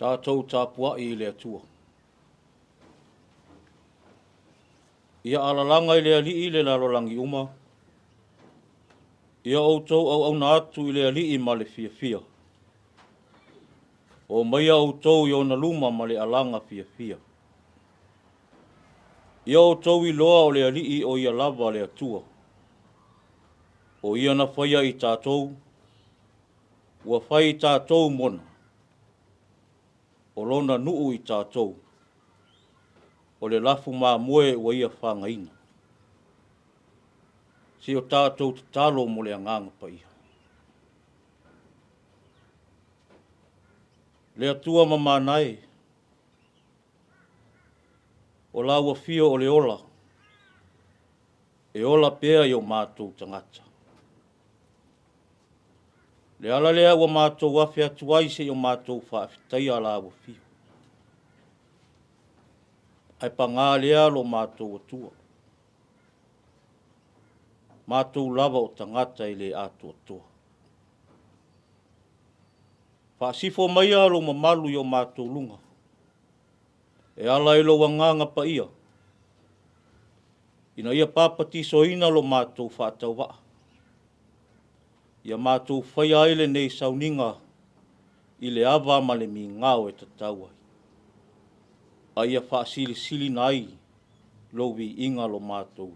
Tatou tapuai i le Atua. Ia alalaga i le Alii le lalolagi uma, ia outou auauna atu i le Alii ma le fiafia. O maia outou i ona luma ma le alaga fiafia. Ia outou iloa o le Alii o ia lava le Atua. O ia na faia i tatou, ua fai i tatou mona, o lona nuu i tatou, o le lafu mamoe ua ia fagaina. Se o tatou tatalo mo le Agaga Paia. Le Atua mamana e, o lau afio o le ola, e ola pea i o matou tagata. Le ala lea ua matou afe atu ai se i o matou faafetaia lau afio. Ae paga lea lo matou Atua, matou lava o tagata e le atoatoa. Faasifo maia lou mamalu i o matou luga, e ala i lou Agaga Paia, ina ia papatisoina lo matou faatauvaa, ia matou faia ai lenei sauniga i le ava ma le migao e tatau ai, a ia faasilisiliina ai lou viiga lo matou.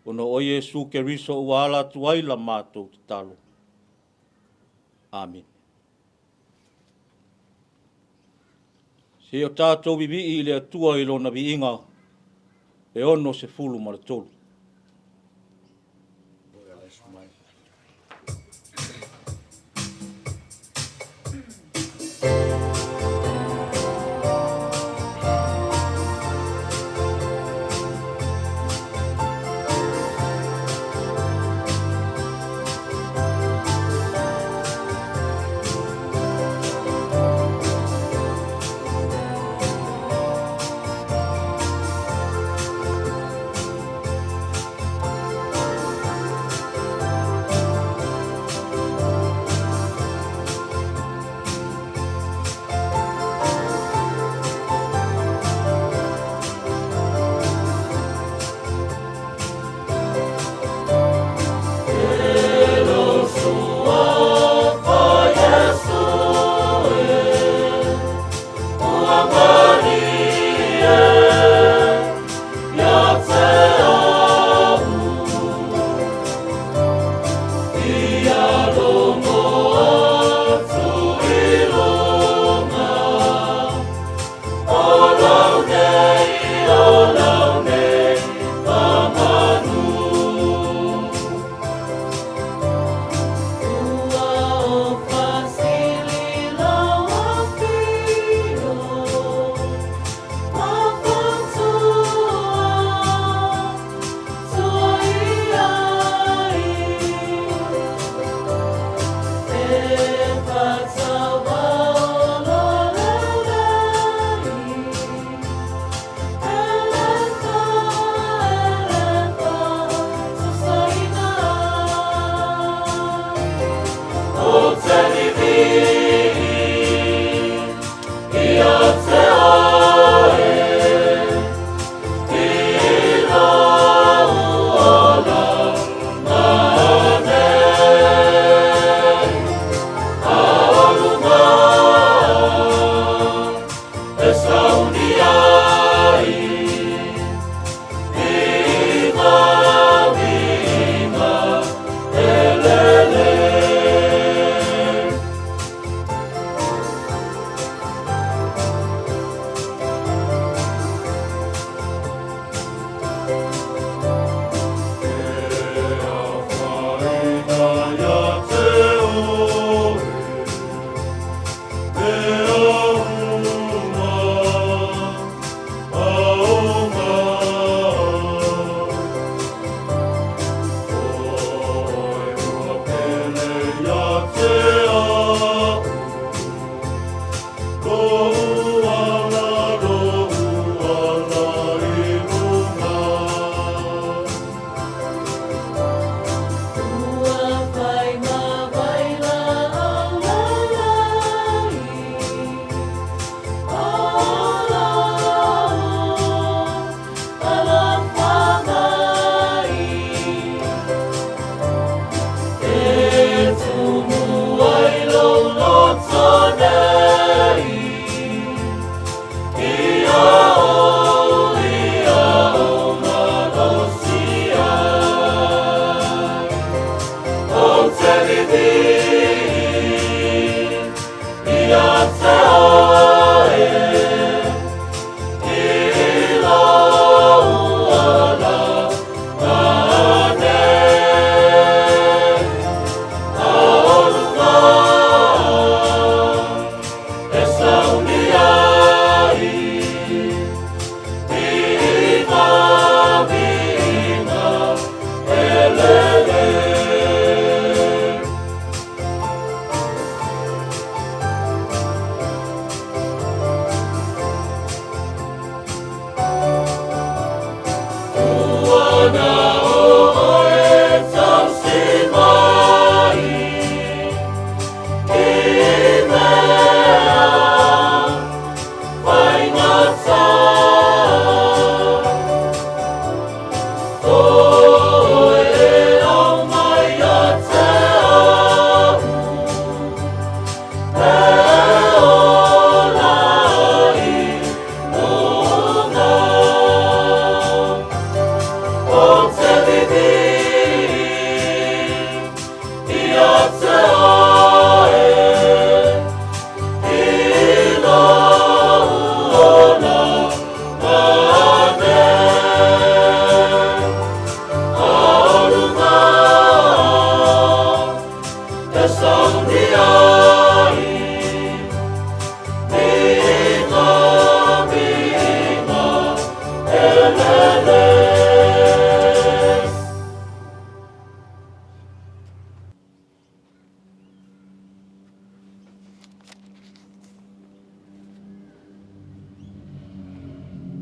Ona o Iesu Keriso ua ala atu ai la matou tatalo. Amene. Se o tatou vivii i le Atua i lona viiga e 63.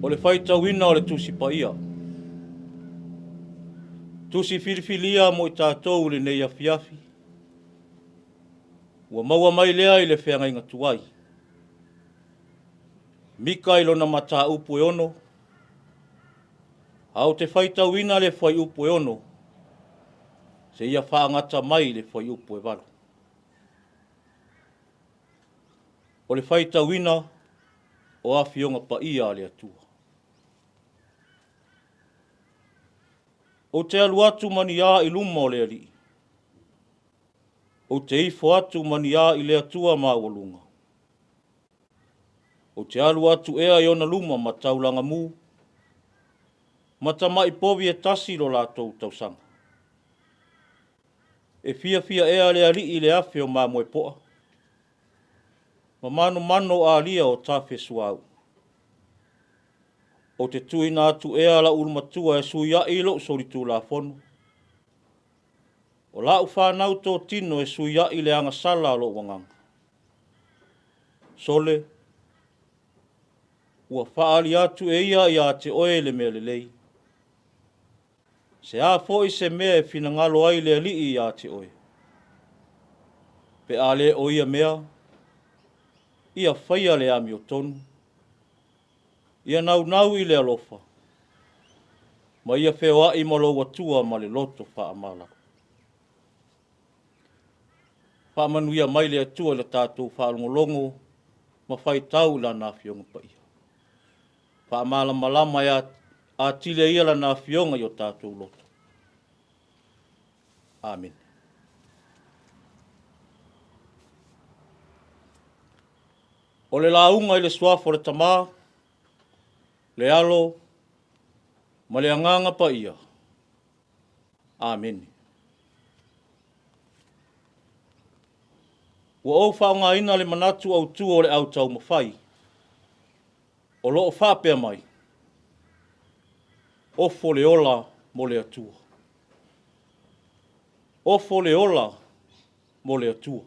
O le faitauina o le Tusi Paia. Tusi filifilia mo i tatou i lenei afiafi, ua maua mai lea i le feagaiga tuai. Mika i lona mataupu e 6, a ou te faitauina le fuaiupu e 6, seia faagata mai i le fuaiupu e 8. O le faitauina o Afioga Paia a le Atua. Ou te alu atu ma ni a i luma o le Alii, ou te ifo atu ma ni a i le Atua maualuga. Ou te alu atu ea i ona luma ma taulaga mu, ma tamai povi e tasi lo latou tausaga. E fiafia ea le Alii i le afe o mamoe poa, ma manomano alia o tafe suauu. Ou te tuuina atu ea lau ulumatua e suiaʻi lou solitulafono, o lau fanau totino e suiaʻi le agasala o lou agaga. Sole, ua faaali atu e ia ia te oe le mea lelei. Se a foi se mea e finagalo ai le Alii ia te oe? Pe a le o ia mea, ia faia le amiotonu, ia naunau i le alofa, ma ia feoai ma lou Atua ma le loto faamalalo. Faamanuia mai le Atua i le tatou faalogologo ma faitau i Lana Afioga Paia. Faamalamalama e atili ai Lana Afioga i o tatou loto. Amene. O le lauga i le suafa o le Tama, le Alo, ma le Agaga Paia. Amene. Ua ou faaaogaina le manatu autu o le au taumafai, o lo o faapea mai, Ofo le ola mo le Atua. Ofo le ola mo le Atua.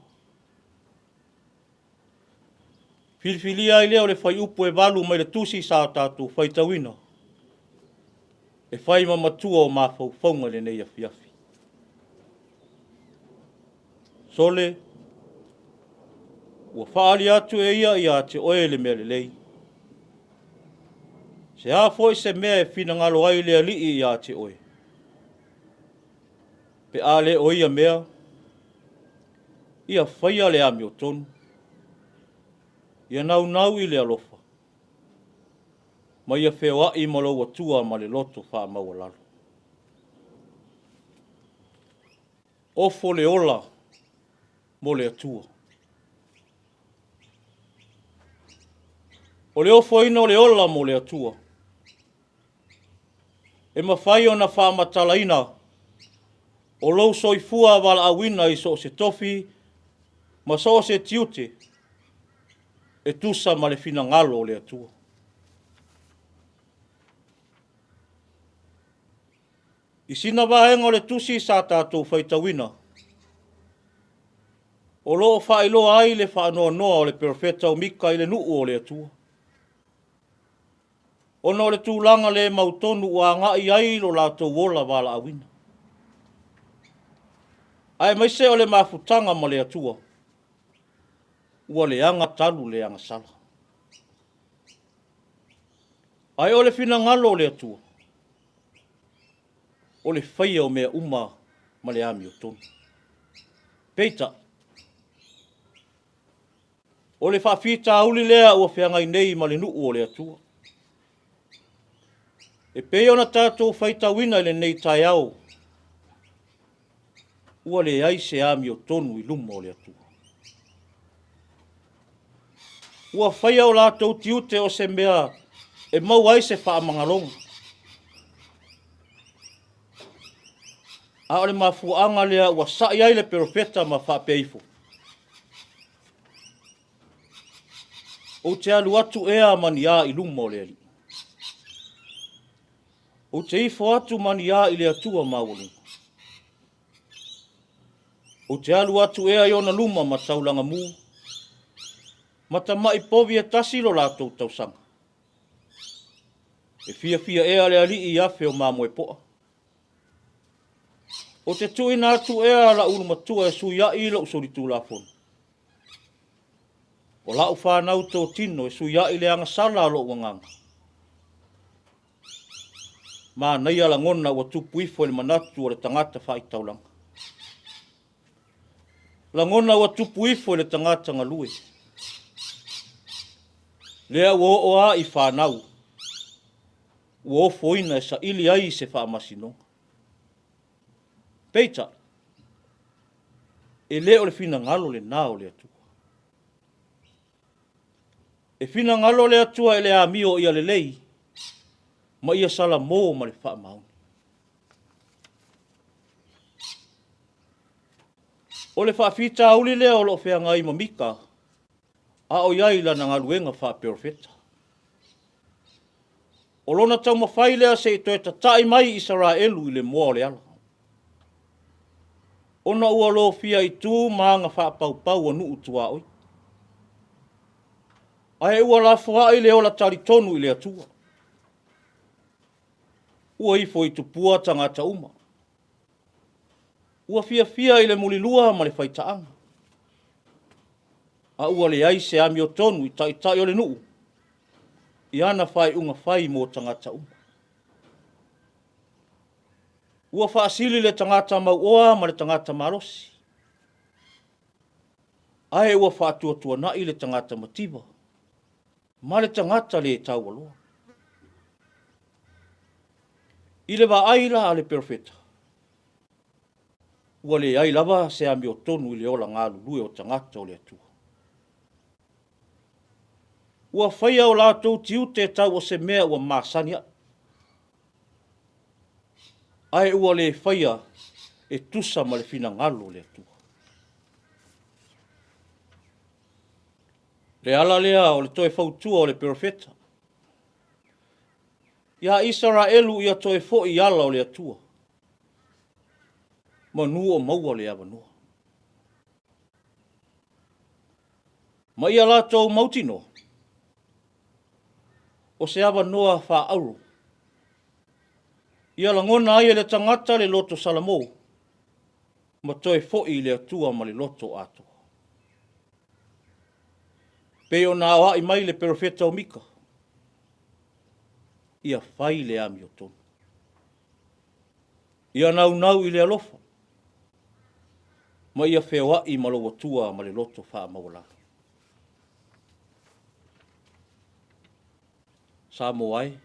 Filifilia ai lea o le fuaiupu e 8 mai le tusi sa tatou faitauina, e fai ma matua o mafaufauga i lenei afiafi. Sole, ua faaali atu e ia ia te oe le mea lelei. Se a foi se mea e finagalo ai le Alii ia te oe? Pe a le o ia mea, ia faia le amiotonu, ia naunau i le alofa, ma ia feoai ma lou Atua ma le loto faamaualalo. Ofo le ola mo le Atua. O le ofoina o le ola mo le Atua, e mafai ona faamatalaina o lou soifua valaauina i so o se tofi ma so o se tiute e tusa ma le finagalo o le Atua. I sina vaega o le tusi sa tatou faitauina, o lo o faailoa ai le faanoanoa o le perofeta o Mika i le nuu o le Atua, ona o le tulaga le mautonu ua agai i ai lo latou ola valaauina, aemaise o le mafutaga ma le Atua, ua leaga talu le agasala. Ae o le finagalo o le Atua, o le faia o mea uma ma le amiotonu. Peitai, o le faafitauli lea ua feagai nei ma le nuu o le Atua. E pei ona tatou faitauina i lenei taeao, ua leai se amiotonu i luma o le Atua. Ua faia o latou tiute o se mea e maua ai se faamagaloga. A o le mafuaaga lea ua sai ai le perofeta ma faapea ifo, Ou te alu atu ea ma ni a i luma o le Alii? Ou te ifo atu ma ni a i le Atua maualuga? Ou te alu atu ea i ona luma ma taulaga mu, ma tamai povi e tasi lo latou tausaga? E fiafia ea le Alii i afe o mamoe poa? Ou te tuuina atu ea la'u ulumatua e suia'i lo'u solitulafono? O la'u fanau totino e suia'i le agasala a lo'u agaga? Manaia lagona ua tupu ifo i le manatu o le tagata faaitaulaga. Lagona ua tupu ifo i le tagata galue. Lea ua oo lava i fanau, ua ofoina e saili ai se faamasinoga. Peitai, e le o le finagalo lena o le Atua. E finagalo le Atua i le amio ia lelei ma ia salamo ma le faamaoni. O le faafitauli lea o lo o feagai ma Mika a o i ai i lana galuega faaperofeta. O lona taumafai lea se i toe tatai mai Isaraelu i le moa o le ala, ona ua lofia i tu ma aga faapaupau o nuu tuaoi. Ae ua lafoai le ola talitonu i le Atua. Ua ifo i tupua tagata uma. Ua fiafia i le mulilua ma le faitaaga. A ua leai se amiotonu i taitai o le nuu i ana faaiuga fai mo tagata uma. Ua faasili le tagata mauoa ma le tagata malosi, ae ua faatuatuanai le tagata mativa ma le tagata le taualoa. I le vaai la a le perofeta, ua leai lava se amiotonu i le ola galulue o tagata o le Atua. Ua faia o latou tiute tau o se mea ua masani ai, ae ua le faia e tusa ma le finagalo o le Atua. Le ala lea o le toe fautua o le perofeta ia Isaraelu ia toe foi i ala o le Atua, manu o maua le avanoa. Ma ia latou mautinoa, o se avanoa faaauro, ia lagona ai e le tagata le loto salamo, ma toe foi i le Atua ma le loto atoa. Pei ona aoai mai le perofeta o Mika, ia fai le amiotonu. Ia naunau i le alofa, ma ia feoai ma lou Atua ma le loto faamaualalo. Samoa e,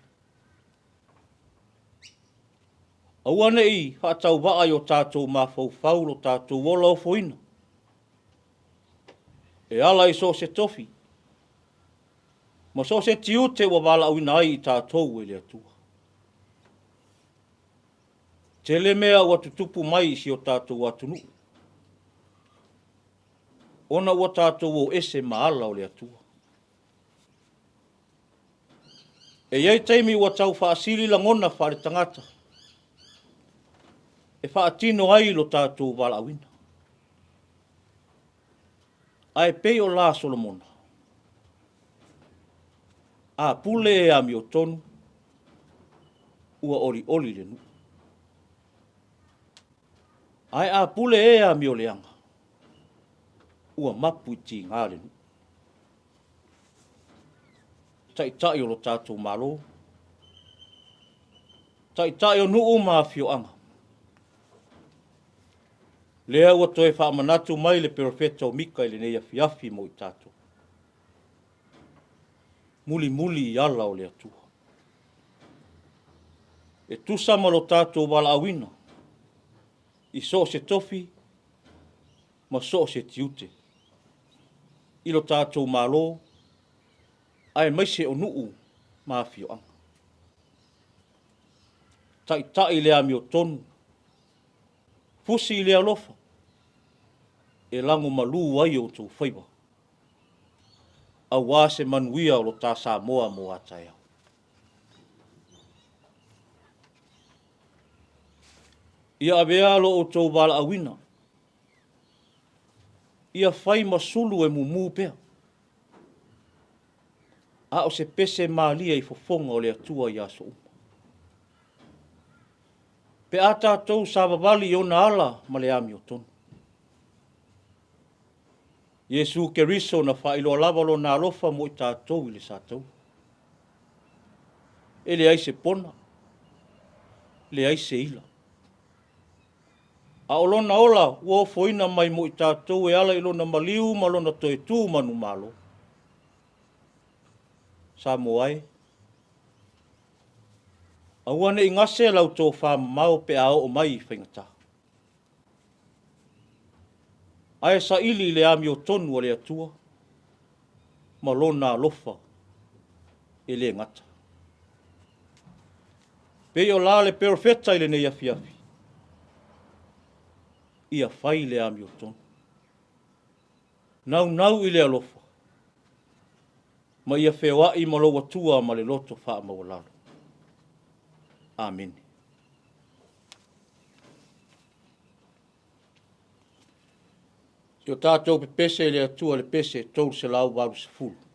aua ne i faatauvaa i o tatou mafaufau lo tatou ola ofoina. E ala i so o se tofi ma so o se tiute ua valaauina ai i tatou e le Atua. Tele mea ua tutupu mai i si o tatou atunuu, ona ua tatou o ese ma ala o le Atua. E i ai taimi ua tau faasili lagona faaletagata e faatino ai lo tatou valaauina. Ae pei o la Solomona, a pule e amiotonu, ua olioli le nuu. Ae a pule e amioleaga, ua mapu i tiga le nuu. Taitai o lo tatou Malo, Taitai o nuu ma afioaga, lea ua toe faamanatu mai le Perofeta o Mika i lenei afiafi mo i tatou. Mulimuli i ala o le Atua. E tusa ma lo tatou valaauina i so o se tofi ma so o se tiute i lo tatou Malo, aemaise o nuu ma afioaga. Taitai i le amiotonu, fusi i le alofa, e lagomalu ai outou faiva aua se manuia o lo ta Samoa mo a taeao. Ia avea lo outou valaauina ia fai ma sulu e mumu pea, a o se pese malie i fofoga o le Atua i aso uma. Pe a tatou savavali i ona ala ma le amiotonu. Iesu Keriso na faailoa lava Lona alofa mo i tatou i le sataua. E leai se pona, leai se ila. A o lona ola ua ofoina mai mo i tatou e ala i lona maliu ma lona toe tu manumalo. Samoa e, aua ne i gase lau tofamamao pe a oo mai i faigata, ae saili i le amiotonu a le Atua ma Lona alofa e le gata. Pei o la le perofeta i lenei afiafi, ia fai le amiotonu. Naunau i le alofa, ma ia feoai ma lou Atua ma le loto faamaualalo. Amene. Se i o tatou pepese i le Atua i le pese 380.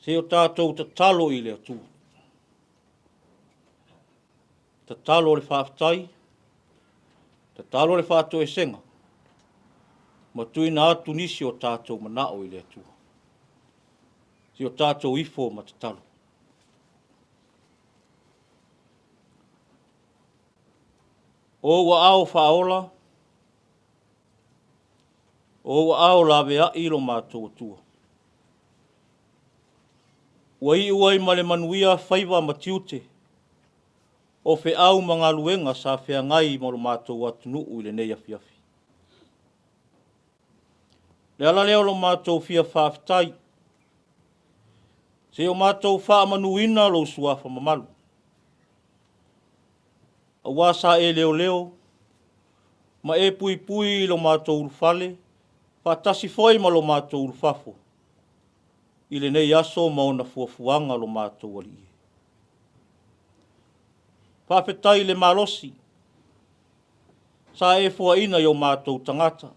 Se o tatou tatalo i le Atua. Tatalo le faafetai, tatalo le faatoesega, ma tuuina atu nisi o tatou manao i le Atua. Se o tatou ifo ma tatalo. O ou aao faaola, o ou aao laveai lo matou Atua. Ua iu ai ma le manuia faiva ma tiute o feau ma galuega sa feagai ma lo matou atunuu i lenei afiafi. O le ala lea o lo matou fia faafetai, seia o matou faamanuina lou suafa mamalu, aua sa e leoleo ma e puipui i lo matou ulufale faatasi foi ma lo matou ulufafo i lenei aso ma ona fuafuaga lo matou Alii. Faafetai i le malosi sa e foaina i o matou tagata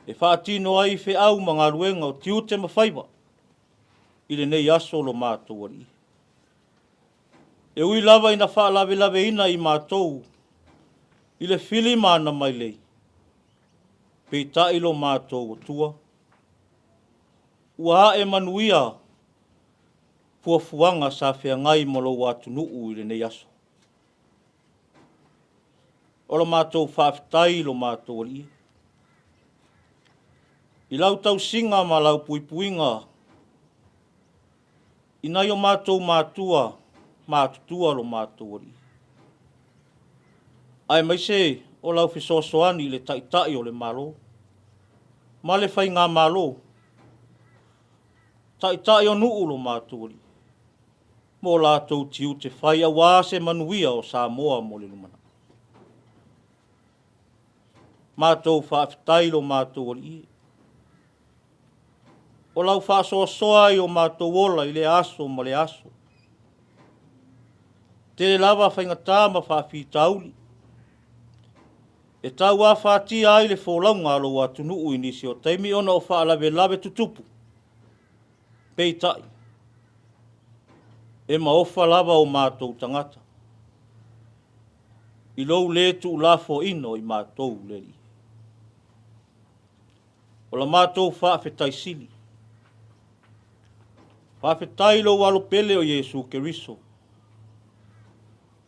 e faatino ai feau ma galuega o tiute ma faiva i lenei aso lo matou Alii. E ui lava ina faalavelaveina i matou i le fili ma ana mailei, peitai lo matou Atua, ua ae manuia fuafuaga sa feagai ma lou atunuu i lenei aso. O le matou faafetai i lo matou Alii, i lau tausiga ma lau puipuiga i nai o matou matua matutua lo matou Alii, aemaise o lau fesoasoani i le Taitai o le Malo ma le Faigamalo, Taitai o nuu lo matou Alii, ma o latou tiute fai aua se manuia o Samoa mo le lumanai. Matou faafetai lo matou Alii, o lau faasoasoa i o matou ola i lea aso ma lea aso. Tele lava faigata ma faafitauli e tauafatia ai le folauga a lou atunuu i nisi o taimi ona o faalavelave tutupu. Peitai, e maofa lava o matou tagata i lou le tuulafoaina o i matou le Alii. O la matou faafetai sili. Faafetai i lou alo pele o Iesu Keriso,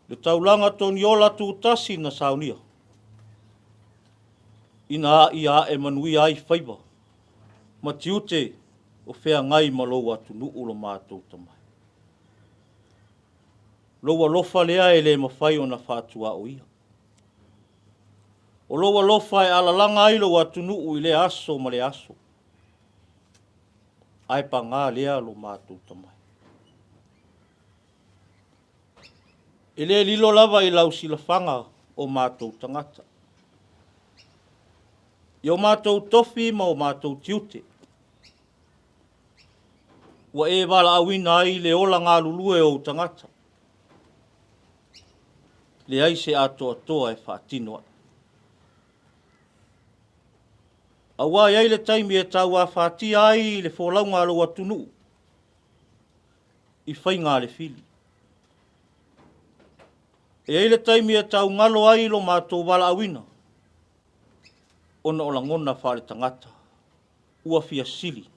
le taulaga togiola tutasi na saunia, ina ia ae manuia ai faiva ma tiute o feagai ma lou atunuu lo matou Tama. Lou alofa lea e le mafai ona faatuaoia. O lou alofa e alalaga ai lou atunuu i lea aso ma lea aso. Ae paga lea lo matou Tama. E le lilo lava i lau silafaga o matou tagata, i o matou tofi ma o matou tiute, ua e valaauina ai le ola galulue o ou tagata, leai se atoatoa e faatino ai. Aua e i ai le taimi e tauafatia ai le folauga a lou atunuu i faiga a le fili. E i ai le taimi e taugalo ai lo matou valaauina ona o lagona faaletagata ua fia sili,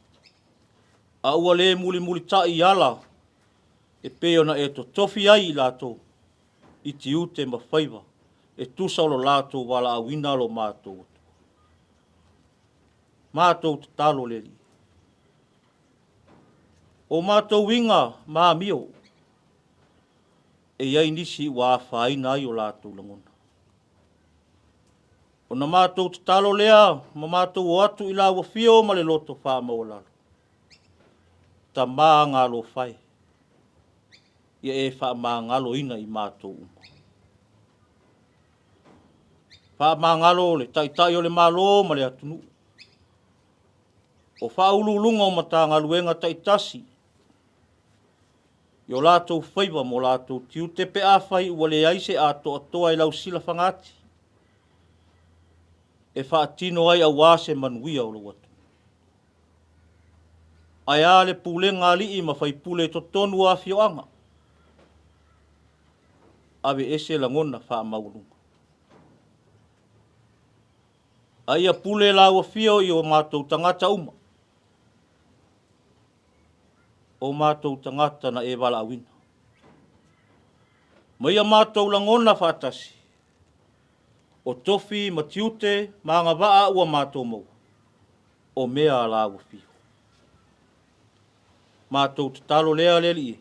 a ua le mulimulitai i ala e pei ona e totofi ai i latou i tiute ma faiva e tusa o lo latou valaauina lo matou Atua. Matou tatalo le Alii. O matou uiga ma amio, e i ai nisi ua afaina ai o latou lagona. Ona matou tatalo lea ma matou o atu i lau afio ma le loto faamaualalo. Tama agalofa e, ia e faamagaloina i matou uma. Faamagalo le Taitai o le Malo ma le atunuu, o faauluuluga o Matagaluega taitasi i o latou faiva ma o latou tiute pe afai ua leai se atoatoa i lau silafaga ati e faatino ai aua se manuia o lou atunuu. Ae a le pulega a alii ma faipule i totonu o afioaga? Aveese lagona faamaualuga. A ia pule lau afio i o matou tagata uma, o matou tagata na e valaauina. Ma ia matou lagona faatasi, o tofi ma tiute ma agavaa ua matou maua, o mea a lau afio. Matou tatalo lea le Alii e,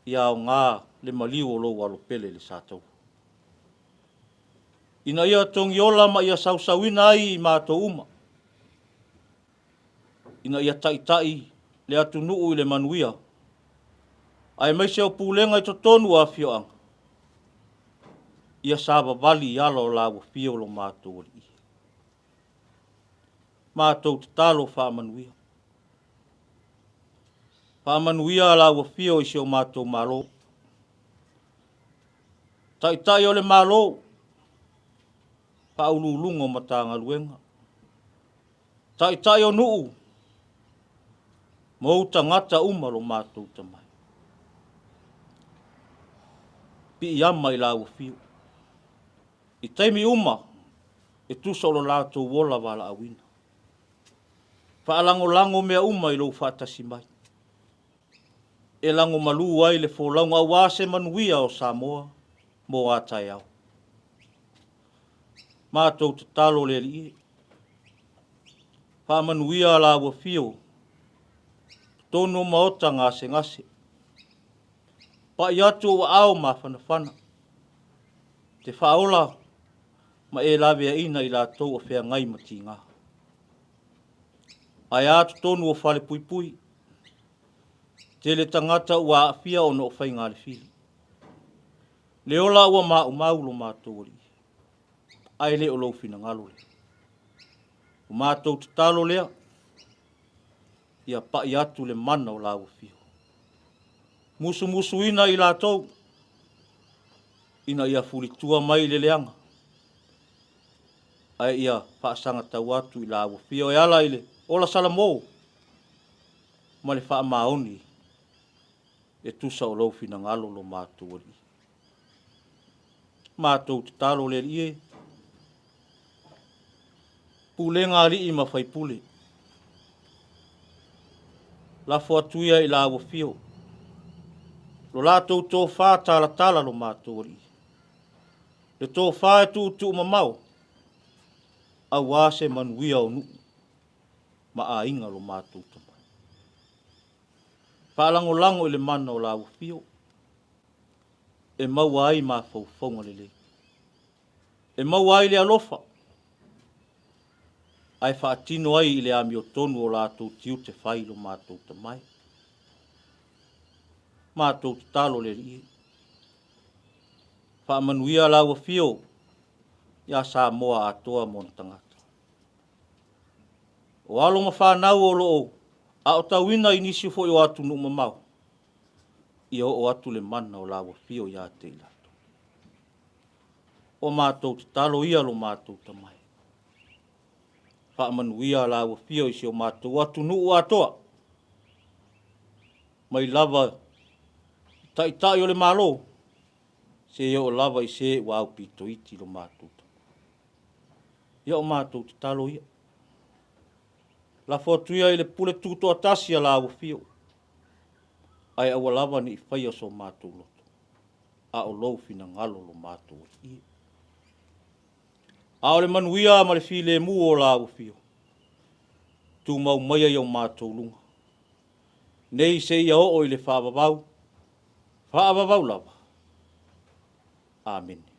ia aoga le maliu o lou alo pele i le Sataua. Ina ia togiola ma ia sausauina ai i matou uma, ina ia taitai le atunuu i le manuia, aemaise o pulega i totonu o afioaga, ia savavali i ala o lau afio lo matou Alii. Matou tatalo faamanuia. Faamanuia lau afio i si o matou Malo. Taitai o le Malo, Faauluuluga o Matagaluega, Taitai o nuu, ma ou tagata uma lo matou tamai. Piiama i lau afio. I taimi uma e tusa o lo latou ola valaauina. Faalagolago mea uma i lou faatasi mai. E lagomalu ai le folauga aua se manuia o Samoa mo a taeao. Matou tatalo le Alii e, faamanuia lau afio, totonu o maota gasegase. Pai atu ou aao mafanafana, te faaola ma e laveaina i latou o feagai ma tiga. Ae a totonu o falepuipui, tele tagata ua aafia ona o faiga a le fili. Le ola ua maumau lo matou Alii, ae le o lou finagalo lea. O matou tatalo lea, ia pai atu le mana o lau afio. Musumusuina i latou, ina ia fulitua mai i le leaga, ae ia faasagatau atu i lau afio e ala i le ola salamo ma le faamaoni e tusa o lou finagalo lo matou Alii. Matou tatalo le Alii e, pulega alii ma faipule, lafo atu ia i lau afio, lo latou tofa talatala lo matou Alii, le tofa e tuutuumamao, aua se manuia o nuu ma aiga lo matou tamai. Faalagolago i le mana o lau afio, e maua ai mafaufauga lelei, e maua ai le alofa, ae faatino ai i le amiotonu o latou tiute fai lo matou tamai. Matou tatalo le Alii e, faamanuia lau afio ia Samoa atoa ma ona tagata. O alo ma fanau o lo o aotauina i nisi foi o atunuu mamao, ia oo atu le mana o lau afio ia te i latou. O matou tatalo ia lo matou tamai. Faamanuia lau afio i si o matou atunuu atoa, mai lava i taitai o le Malo, seia oo lava i se ua aupito iti lo matou tamai. Ia o matou tatalo ia. Lafo atu ia i le pule tutoatasi a lau afio, ae aua lava ne i faia so matou loto, a o lou finagalo lo matou Alii. A o le manuia ma le filemu o lau afio, tumau maia i o matou luga, nei seia oo i le faavavau, faavavau lava. Amene.